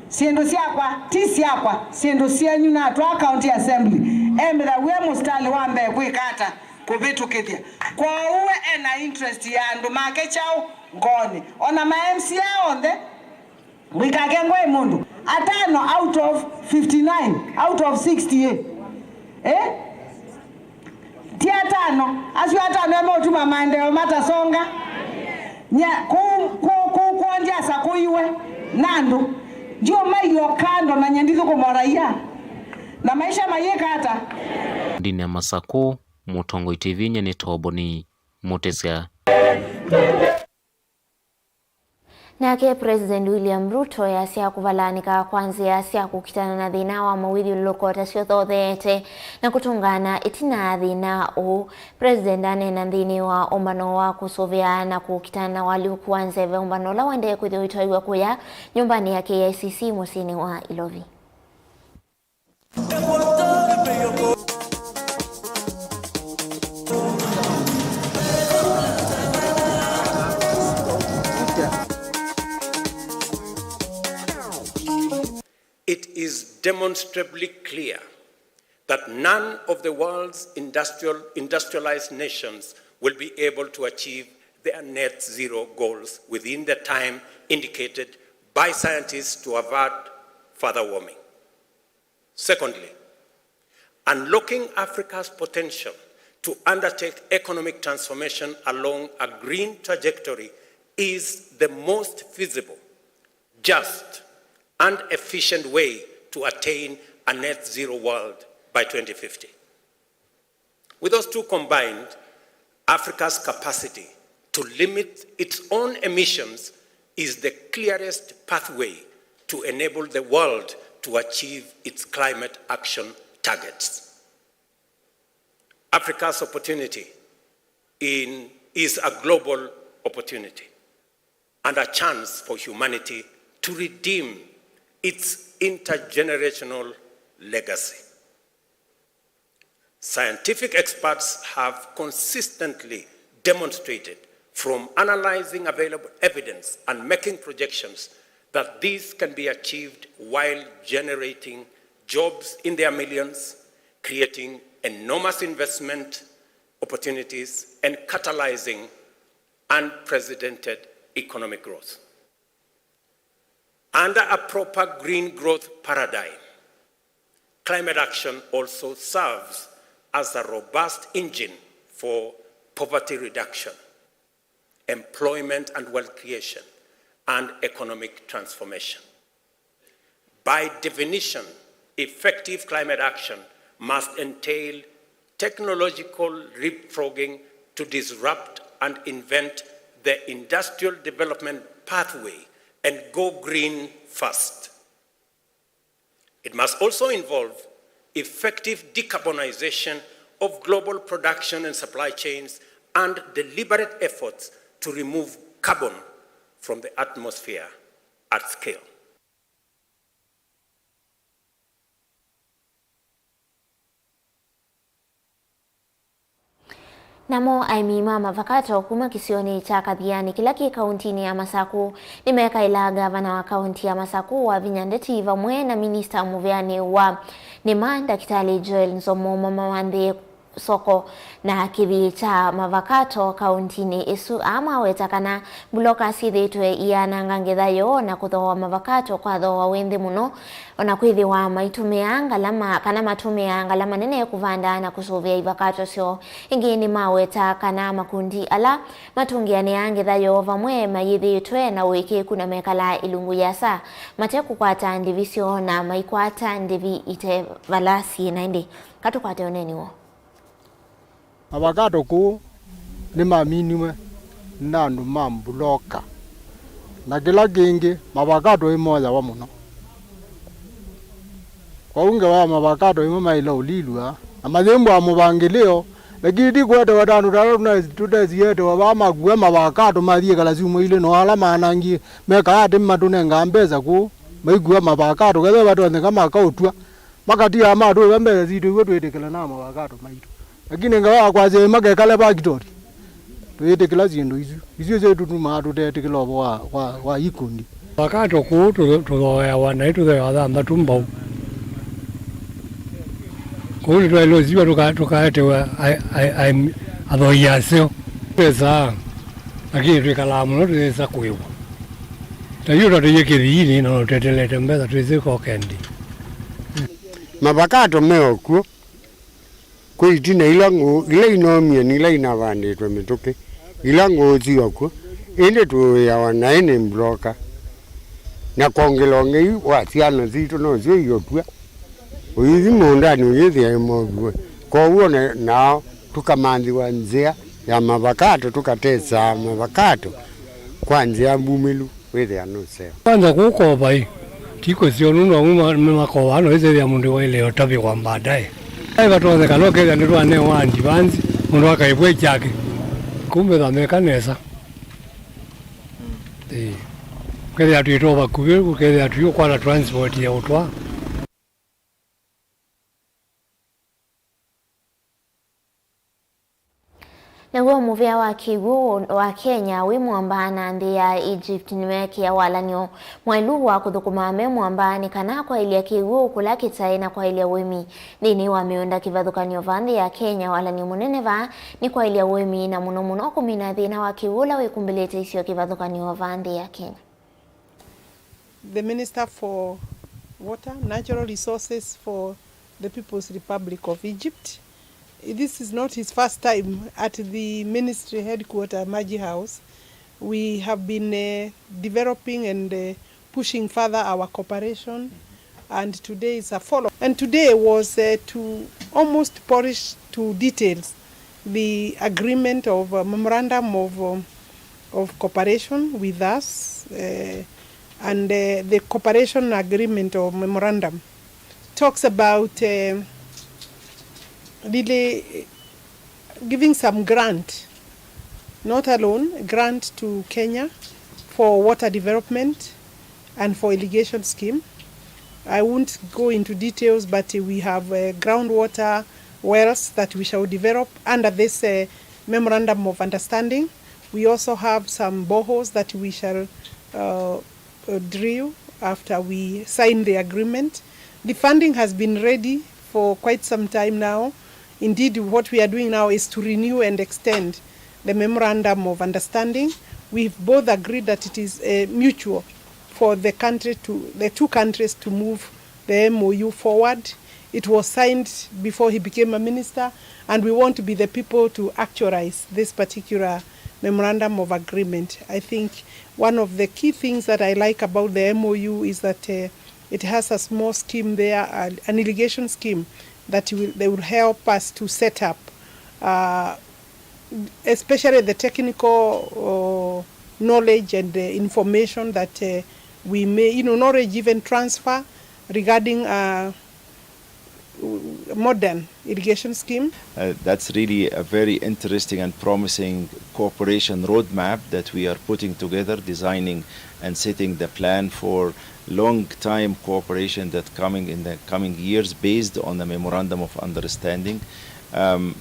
Syĩndũ syakwa ti syakwa, syĩndũ syenyu natwaa County Assembly. Embĩtha wĩ mũsitalĩ wa mbee kwĩka ata kũvĩtũkĩthya? Kwoou we ena interest ya andũ make kyaũ ngoonĩ? O na ma M C A onthe, mũikakengwe nĩ mũndũ. Atano out of fifty-nine, out of sixty, eh? Eh? Ti atano. Asu atano eme ũtuma maendeeo matasonga. Nya, kũ, kũ, kũ, kwondya asa kũiwe na andũ. Ndio maiyo kando na nyie ndithũkũma raia. Na maisha mayĩka ata? Ndini ya Masakũ, Mũtongoi T V, nyie nĩ Toboni Mũtĩsya. Nake President William Ruto easya kũvalanĩka kwa nzĩa sya kũkitana na thĩna wa mawĩthyũlũlũko tasyo thotheete na kũtũngana ĩtina ya thĩna ũũ. President aneena nthĩnĩ wa ũmbano wa kũsũvĩa na kũkitana na ũalyũku wa nzeve, ũmbano ũla ũendee kwĩthĩwa ũitwaiw'a kũya nyũmbanĩ ya K I C C mũsyĩnĩ wa Ilovi. It is demonstrably clear that none of the world's industrial, industrialized nations will be able to achieve their net zero goals within the time indicated by scientists to avert further warming. Secondly, unlocking Africa's potential to undertake economic transformation along a green trajectory is the most feasible, just, and efficient way to attain a net zero world by twenty fifty. With those two combined, Africa's capacity to limit its own emissions is the clearest pathway to enable the world to achieve its climate action targets. Africa's opportunity in, is a global opportunity and a chance for humanity to redeem its intergenerational legacy. Scientific experts have consistently demonstrated, from analyzing available evidence and making projections, that this can be achieved while generating jobs in their millions, creating enormous investment opportunities, and catalyzing unprecedented economic growth. Under a proper green growth paradigm, climate action also serves as a robust engine for poverty reduction, employment and wealth creation, and economic transformation. By definition, effective climate action must entail technological leapfrogging to disrupt and invent the industrial development pathway and go green first. It must also involve effective decarbonization of global production and supply chains and deliberate efforts to remove carbon from the atmosphere at scale. Namo aĩmi ma mavakato kuma kĩsionĩ kya Kathiani kĩla kĩ kauntinĩ ya Masakũ nĩmekaĩla ngavana wa kaunti ya Masakũ Wavinya Ndeti vamwe na minista mũvĩanĩ wa nĩma, Ndakĩtalĩ Joel Nzomo, mamawanthĩe soko na kĩthii kya mavakato kauntinĩ ĩsu, aa maweta kana mbuloka syĩthĩĩtwe iyananga ngetha yoo na kũthooa mavakato kwa thooa wĩ nthĩ mũno, o na kwĩthĩwa maitũmĩaa ngalama, kana matũmĩaa ngalama nene kũvanda na kũsũvĩa ivakato syoo. Ĩngĩ nĩmaweta kana makundi ala matũngĩanĩaa ngetha yoo vamwe mayĩthĩĩtwe na ũĩkĩĩku na mekalaa ilungu yĩasa mate kũkwata ndĩvi syoo na maikwata ndĩvi ite vala syĩ. Na ĩndĩ katũkwate ũneeni woo. Mavakato kũũ nĩmaminiwe nĩ andũ ma mbuloka, na kĩla kĩngĩ, mavakato ĩmoyawa mũno. Kwoou ngewa ya mavakato ĩmwe maĩle ũlilw'a na mayĩmbwa mũvangĩlĩo, lakini ti kũetewa ta andũ tala tũtesiĩ etewa vaa makua mavakato mathi ĩkala syumwa ilĩ, no ala manangie mekaa atĩ matũnengaa mbesa kũu maikua mavakato, kethĩwa vatonyeka makaũtw'a. Makatiaa matũĩva mbesa sitũ, iw'o twĩtĩkĩla na mavakato maitũ. Lakini ngewa ya kwasya makekale vakitori, tũyĩtĩkĩla syĩndũ isu. Isu syĩtũtumaa tũtetĩkĩla ũvo wa, wa, wa ikundi. Mavakato kũũ tũ-, tũthooeawa naĩ tũthooeawa thanthatũ mbau. Kũu nĩtwaĩle ũsiwa tũka-, tũkaetewa a-, a-, a-, athoi aseo. Twĩsaa, lakini twĩkalaa mũno tũyĩsa kũĩwa. Ta yu tũtaiye kĩthiinĩ na tũtetelete mbesa twĩsĩ kokendi. Mavakato me o kw'o. Kwĩ itina ila ngũũ, ila inomie na ila inavandĩtwe mĩtũkĩ, ila ngũũ syo kw'o, ĩndĩ tũũĩawa naĩ nĩ mbuloka. Na kwongela ũngei wa syana sitũ nosyo iũtw'a. Ũyĩthi mũũndanĩ ũyĩthĩa ĩmoviwe. Kwoou o na, nao tũkamanthĩwa nzĩa ya mavakato, tũkatesaa mavakato kwa nzĩa mbumĩlu. Wĩthĩa nũseo. Kwanza kũkopa ĩ, ti kũseo nũndũ amwe ma- nĩmakovaa, no ĩsethĩa mũndũ waĩle ũtavĩwa baadaye. Ai vatonyeka no kethĩa nĩtwanewa advance, mũndũ akaĩvwa kyake. Kumbe thameka nesa. Ĩĩ. Kethĩa twĩtwa vakuvĩ, kethĩa tũiũkwata transport ya ũtwaa. Naw'o mũvĩa wa kĩw'ũ wa Kenya wĩ mwamba na nthĩ ya Egypt nĩmeekĩa walan'yo mwaĩlu wa kũthũkũma me mwamba nĩ kana kwaĩlya kĩw'ũ kũla kĩtaĩ na kwaĩlya ũĩmi nthĩnĩ wa mĩũnda kĩvathũkany'o va nthĩ ya Kenya. Walan'yo mũnene vaa nĩ kwaĩlya ũĩmi na mũno mũno kũmina thĩna wa kĩw'ũ ũla wĩkumbĩlĩte isio kĩvathũkany'o va nthĩ ya Kenya. The Minister for Water, Natural Resources for the People's Republic of Egypt. This is not his first time at the ministry headquarter, Maji House. We have been uh, developing and uh, pushing further our cooperation, and today is a follow. And today was uh, to almost polish to details the agreement of uh, memorandum of, um, of cooperation with us, uh, and uh, the cooperation agreement or memorandum talks about uh, really giving some grant, not a loan, grant to Kenya for water development and for irrigation scheme. I won't go into details, but we have uh, groundwater wells that we shall develop under this uh, memorandum of understanding. We also have some boreholes that we shall uh, uh, drill after we sign the agreement. The funding has been ready for quite some time now. Indeed, what we are doing now is to renew and extend the memorandum of understanding. We've both agreed that it is uh, mutual for the country to, the two countries to move the M O U forward. It was signed before he became a minister, and we want to be the people to actualize this particular memorandum of agreement. I think one of the key things that I like about the M O U is that uh, it has a small scheme there, uh, an irrigation scheme that will, they will help us to set up, uh, especially the technical uh, knowledge and the information that uh, we may, you know, knowledge even transfer regarding uh, modern irrigation scheme. Uh, that's really a very interesting and promising cooperation roadmap that we are putting together, designing and setting the plan for long-time cooperation that coming in the coming years based on the memorandum of understanding. Um,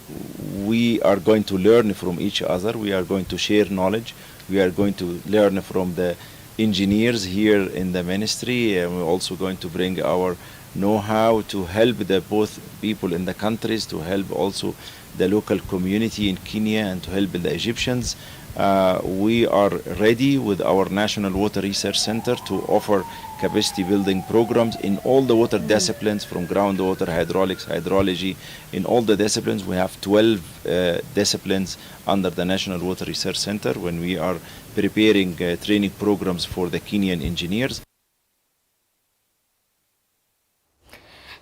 we are going to learn from each other. We are going to share knowledge. We are going to learn from the engineers here in the ministry. And we're also going to bring our know-how to help the both people in the countries, to help also the local community in Kenya, and to help the Egyptians. Uh, we are ready with our National Water Research Center to offer capacity building programs in all the water disciplines, from groundwater, hydraulics, hydrology. In all the disciplines, we have twelve uh, disciplines under the National Water Research Center when we are preparing uh, training programs for the Kenyan engineers.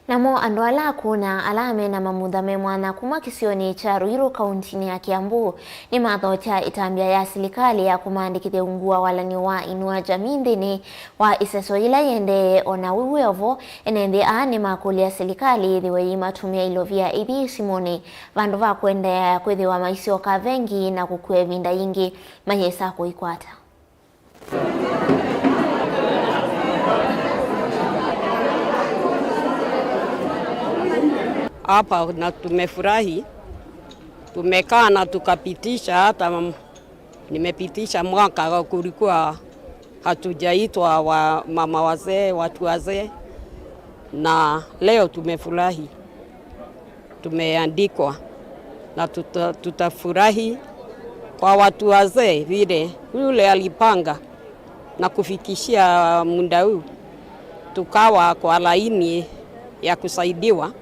Namo andũ ala akũũ na ala me na mamutha me mwanya kuma kĩsionĩ kya Ruiru kauntinĩ ya Kiambu nĩmathokya ĩtambya ya silikalĩ ya kũmaandĩkĩthya ungu wa walan'yo wa Inua Jamii nthĩnĩ wa ĩseso yĩla yĩendee. O na wĩ wĩovo, ene nthĩ aa nĩmakũlya silikalĩ yĩthĩwe yĩimatũmĩa ilovia ithi isimũnĩ vandũ va kũendeea kwĩthĩwa maisyoka vengi na kũkua ĩvinda yingĩ mayĩsa kũikwata. Hapa na tumefurahi, tumekaa na tukapitisha, hata m- nimepitisha mwaka kulikuwa hatujaitwa wa mama wazee, watu wazee, na leo tumefurahi. Tumeandikwa na tuta, tutafurahi kwa watu wazee vile yule alipanga na kufikishia muda huu tukawa kwa laini ya kusaidiwa.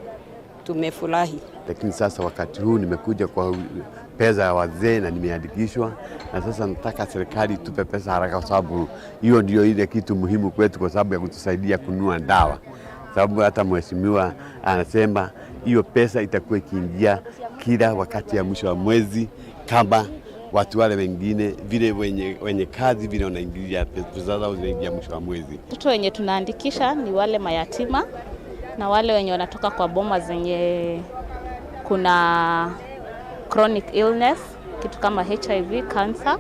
Tumefurahi. Lakini sasa wakati huu nimekuja kwa pesa ya wazee na nimeandikishwa, na sasa nataka serikali itupe pesa haraka, kwa sababu hiyo ndio ile kitu muhimu kwetu, kwa sababu ya kutusaidia kununua dawa, sababu hata mheshimiwa anasema hiyo pesa itakuwa ikiingia kila wakati ya mwisho wa mwezi kama Watu wale wengine vile wenye, wenye kazi vile wanaingilia pe-, pesa zao zinaingia mwisho wa mwezi. Watoto wenye tunaandikisha ni wale mayatima na wale wenye wanatoka kwa boma zenye kuna chronic illness, kitu kama H I V, cancer,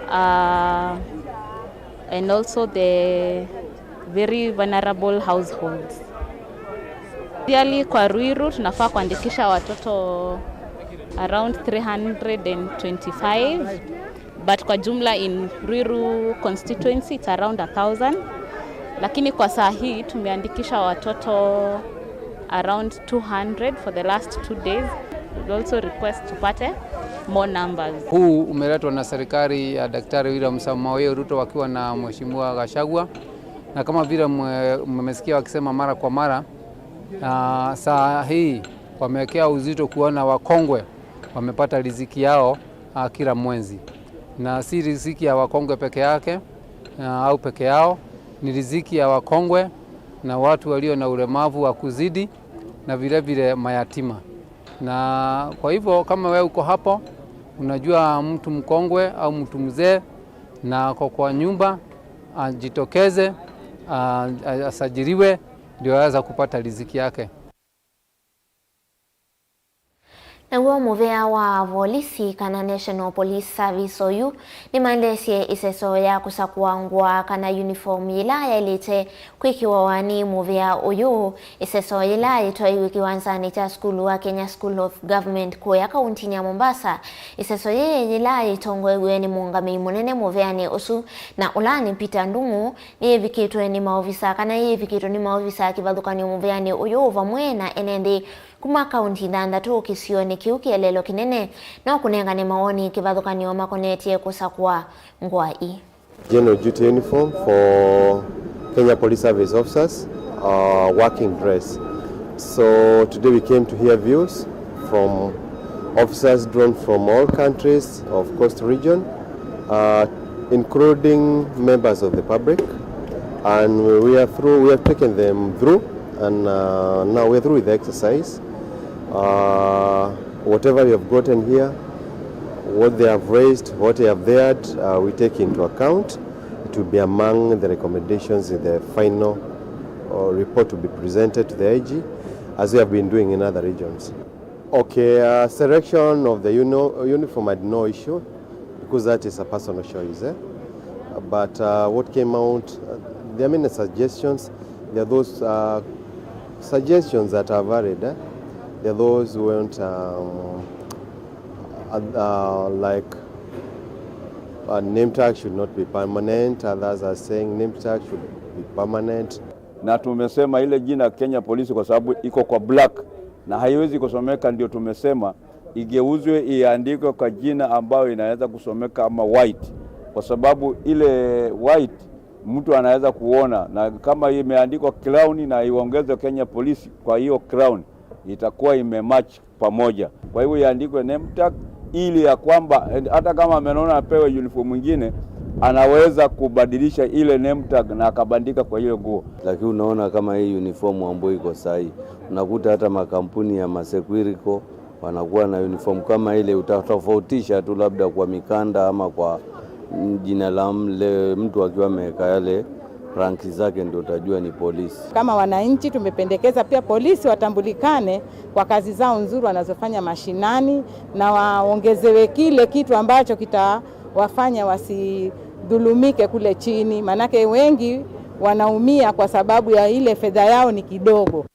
uh, and also the very vulnerable households. Pia kwa Ruiru tunafaa kuandikisha watoto around three hundred and twenty-five, but kwa jumla in Ruiru constituency it's around a thousand. Lakini kwa saa hii tumeandikisha watoto around two hundred for the last two days. We also request tupate more numbers. Huu umeletwa na serikali ya Daktari William Samoei Ruto wakiwa na Mheshimiwa Gachagua, na kama vile mwe-, mmesikia wakisema mara kwa mara, ah, saa hii wamewekea uzito kuona wakongwe wamepata riziki yao, ah, kila mwezi. Na si riziki ya wakongwe peke yake, ah, au peke yao, ni riziki ya wakongwe na watu walio na ulemavu wa kuzidi na vile vile mayatima. Na kwa hivyo, kama wewe uko hapo, unajua mtu mkongwe au mtu mzee na ako kwa nyumba, ajitokeze, a-, a-, asajiliwe, ndio aweza kupata riziki yake. Naw'o mũvĩa wa volisi kana National Police Service oyu nĩmaendeesye ĩseso ya kũsakũa ngũa kana uniform yĩla yaĩlĩte kwĩkĩwa nĩ mũvĩa ũyũ. Ĩseso yĩla yĩtwaiwe kĩwanzanĩ kya sukulu wa Kenya School of Government kũya kauntinĩ ya Mombasa. Ĩseso yĩĩ yĩla yĩtongoew'e nĩ mũũngamĩi mũnene mũvĩanĩ ũsu na ũla nĩ Peter Ndung'u, nĩyĩvikĩtwe nĩ maovisa kana yĩvikĩtwe nĩ maovisa kĩvathũkany'o mũvĩanĩ ũyũ vamwe na ene nthĩ kuma kaunti thanthatũ kĩsionĩ kĩu kĩeleelo kĩnene no kũnengane mawoni kĩvathũkany'o makonetye kũsakũa ngũa ii. General duty uniform for Kenya Police Service officers, uh, working dress. So today we came to hear views from officers drawn from all countries of Coast region, uh, including members of the public. And we are through, we have taken them through, and, uh, now we're through with the exercise. Uh, whatever we have gotten here, what they have raised, what they have dared, uh, we take into account. It will be among the recommendations in the final, uh, report to be presented to the I G, as we have been doing in other regions. Okay, uh, selection of the uni-, uniform, I had no issue because that is a personal choice, eh? But, uh, what came out, uh, there are many suggestions. There are those, uh, suggestions that are valid, eh? There are those who want, um, uh, uh, like, uh, name tag should not be permanent. Others are saying name tag should be permanent. Na tumesema ile jina Kenya Police kwa sababu iko kwa black na haiwezi kusomeka, ndio tumesema igeuzwe, iandikwe kwa jina ambayo inaweza kusomeka kama white, kwa sababu ile white mtu anaweza kuona, na kama imeandikwa crown na iongezwe Kenya Police kwa hiyo crown, itakuwa imematch pamoja. Kwa hivyo iandikwe name tag ili ya kwamba, eh, hata kama amenona apewe uniform mwingine, anaweza kubadilisha ile name tag na akabandika kwa hiyo nguo. Lakini unaona kama hii uniform ambayo iko sahi, unakuta hata makampuni ya masekwiriko wanakuwa na uniform kama ile, utatofautisha tu labda kwa mikanda ama kwa jina la mle mtu akiwa ameweka yale ranki zake, ndio utajua ni polisi. Kama wananchi, tumependekeza pia polisi watambulikane kwa kazi zao nzuri wanazofanya mashinani, na waongezewe kile kitu ambacho kitawafanya wasidhulumike kule chini, maanake wengi wanaumia kwa sababu ya ile fedha yao ni kidogo.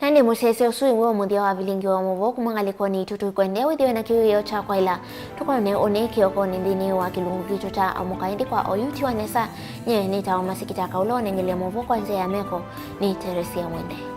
Na nĩ mũsyaĩĩsya ũsu nĩw'o mũthya wa vilingi wa mũvoo kuma ngalĩkonĩ itũ. Tũikwendea wĩthĩwe na kĩwĩoo kya kwaĩla tũkone ũnĩ kĩokonĩ nthĩnĩ wa kĩlungu kitũ kya Amũka Ĩndĩ kwa Oyu Ti Wa Nesa. Nyie nĩtawa Masikita Kaũla, ũnengelea mũvoo kwa nzĩa ya meko nĩ Teresia Mwende.